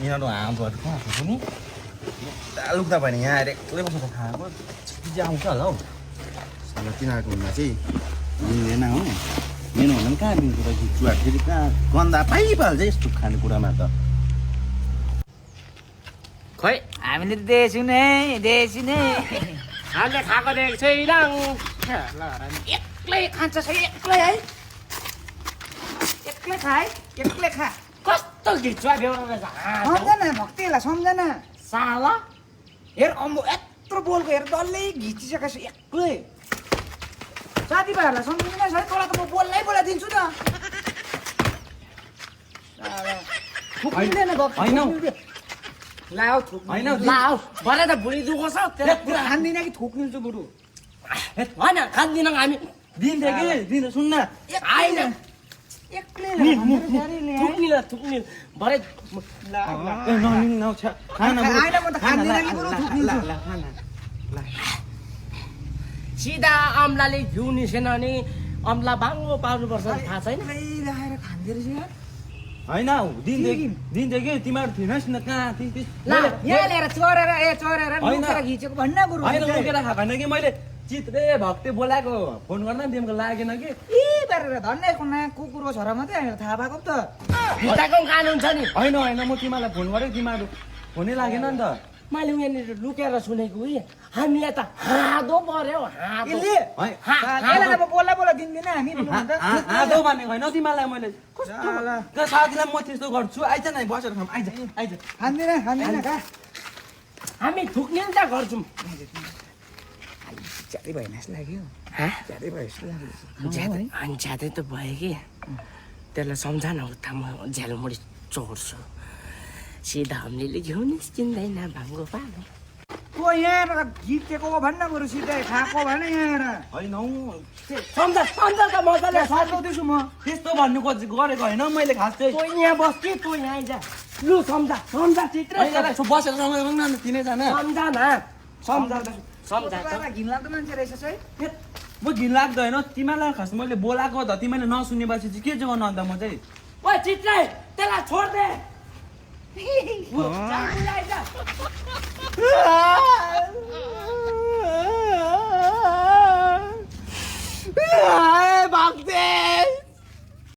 तिनीहरू हामहरू कहाँ छ नि लुक्दा भयो नि यहाँ आएर एक्लै बसेर खाएको छिटो आउँछ होला हौ तिनीहरूको हुँदा चाहिँ दिँदैन हो मेन भन्दा पनि कहाँ दिन्छ त चुहाट फेरि कहाँ गन्दा पाइहाल्छ यस्तो खानेकुरामा त खै हामीले दिएछु नै हामीले खाएको देखेको छैन एक्लै खान्छ छ एक्लै है एक्लै खा है एक्लै खा कस्तो घिच्वा बेहोरा सम्झना भक्तिलाई सम्झना साला हेर अम्बो यत्रो बोलको हेर डल्लै घिचिसकेको छु एक्लै साथीभाइहरूलाई सम्झिँदैन है तँलाई त म बोलाइदिन्छु त थुक्दिँदैन लाऊ भरे त भुँडी दुखोस् हौ तेरो पुरा खाँदिनँ कि थुक्निल्छु बरु होइन खाँदिनँ हामी दिन्थ्यो कि दिन्छ सुन्न आइन एक्लै थुक्निल भरे आइन म त खाँदिनँ कि बरु थुक्निल्छु सिधा अम्लाले घिउ निसेन भने अम्ला बाङ्गो पार्नुपर्छ थाहा छैन राखेर खाँदो रहेछ होइन दिन्थ्यो कि तिमीहरू थिएनस् न कहाँ थिइस् यहाँ ल्याएर चोरेर लुकेर घिचेको भन्न बरु होइन लुकेर खाएको होइन कि मैले चित्रे भक्ति बोलाएको फोन गर्दा पनि तिमीको लागेन कि गरेर धन्नै कुना कुकुरको छोरा मात्रै हामीलाई थाहा भएको त खुट्टाको कानुन छ नि होइन म तिमीलाई फोन गरेको तिमीहरू फोनै लागेन नि त मैले उहाँनिर लुकेर सुनेको कि हामीलाई त हाँदो पर्यो बोला दिँदैन हामी आदो भनेको होइन तिमीलाई मैले कस्तो साथीलाई म त्यस्तो गर्छु आइज न बसेर खाऊँ आइज खाँदैन का हामी थुक्ने त गर्छौँ ज्यादै भएन जस्तो लाग्यो ज्यादै भयो जस्तो लाग्यो अनि ज्यादै त भयो कि त्यसलाई सम्झना उता म झ्यालमुडी चोर्छु सिधा हामीले घिउ निस्किँदैन भाङ्गो पालो को यहाँ घिचेको भन्न बरु सिधै खाएको भने यहाँ होइन हौ सम्झ त मजाले सार्काउँदैछु म त्यस्तो भन्नु खोजेको गरेको होइन मैले खास चाहिँ तँ यहाँ बस् कि तँ यहाँ आइज लु सम्झ चित्रै बसेर सँगै तिनैजना सम्झा घिन लाग्दो मान्छे रहेछ है म घिन लाग्दैन तिमीलाई खास मैले बोलाएको त तिमीले नसुनेपछि चाहिँ के चाहिँ गर्नु अन्त म चाहिँ ओ चित्रै त्यसलाई छोड्दे Ah!